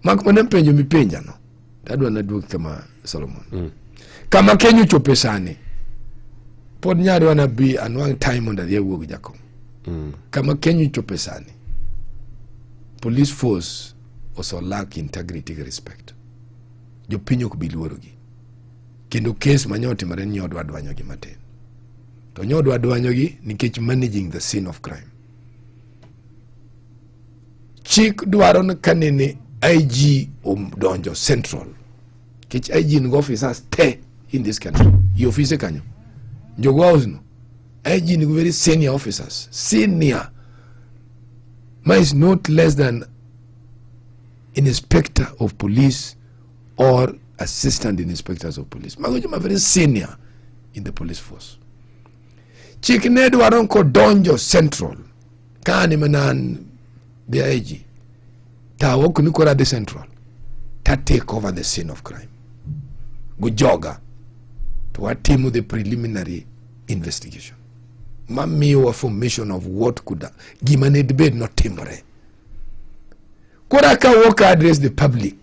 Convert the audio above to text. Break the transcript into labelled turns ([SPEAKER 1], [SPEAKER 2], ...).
[SPEAKER 1] Mak mana penjo mipenja no, tadwa naduog kama Solomon. Kama Kenya ochope sani, pod nyadwa nabi anwang' time mondo adhi awuo gi jakom. Kama Kenya ochope sani, police force also lack integrity gi respect. Jopiny ok bi luorogi. Kendo case ma nyotimore ni nyodwa dwanyogi matin. To nyodwa dwanyogi nikech managing the scene of crime. Chik dwaro ni kanene IG odonjo central. Nikech IG nigo officers te in this country. I ofise kanyo. Njogo House no. IG nigo very senior officers. Senior. Ma is not less than inspector of police or assistant inspectors of police. Mago joma very senior in the police force. Chik ne dwaro kodonjo central. Ka an ema an the IG. Ta ok ni koro adhi central. Ta take over the scene of crime. Go joga. To watimo the preliminary investigation. Mamiyowa formation of what could gima ne dibed notimore. Koro ka wok address the public.